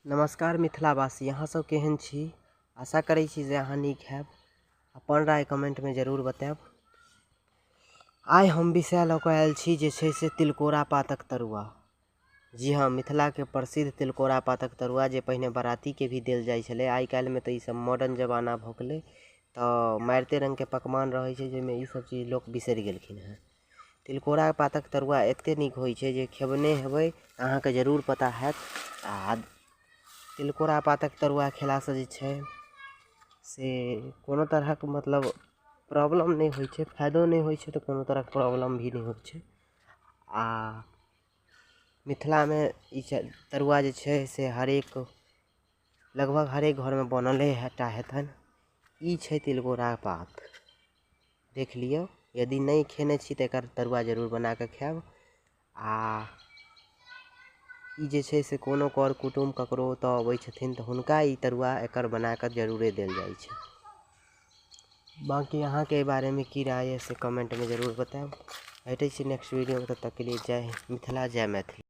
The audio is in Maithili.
नमस्कार मिथिलावासी, अहाँ सब केहन छी? आशा करै छी जे अहाँ नीक हैब। अपन राय कमेंटमे जरूर बतायब। आइ हम विषय लऽ कऽ आयल छी जे छै से तिलकोरा पातक तरुआ। जी हँ, मिथिलाके प्रसिद्ध तिलकोरा पातक तरुआ जे पहिने बरातीके भी देल जाइ छलै। आइ काल्हिमे तऽ ईसब मॉडर्न जमाना भऽ गेलै, तऽ मारिते रङ्गके पकवान रहै छै जाहिमे ईसब चीज लोक बिसरि गेलखिन हेँ। तिलकोरा पातक तरुआ एतेक नीक होइ छै जे खेबने हेबै अहाँके जरूर पता हैत। आ तिलकोरा पातक तरुआ खेलासँ जे छै से कोनो तरहक मतलब प्रॉब्लम नहि होइ छै, फायदो नहि होइ छै तऽ कोनो तरहक प्रॉब्लम भी नहि होइ छै। आ मिथिलामे ई तरुआ जे छै से हरेक लगभग हरेक घरमे बनले टा हेतनि। ई छै तिलकोरा पात, देख लियौ। यदि नहि खेने छी तऽ एकर तरुआ जरूर बना कऽ खायब। आ ई जे छै से कोनो कर कुटुम्ब ककरो ओतऽ अबै छथिन तऽ हुनका ई तरुआ एकर बना कऽ जरूरे देल जाइ छै। बाँकी अहाँके एहि बारेमे की राय अइ से कमेंटमे जरूर बतायब। भेटै छी नेक्स्ट वीडियोमे, तब तकके लिए जय मिथिला, जय मैथिली।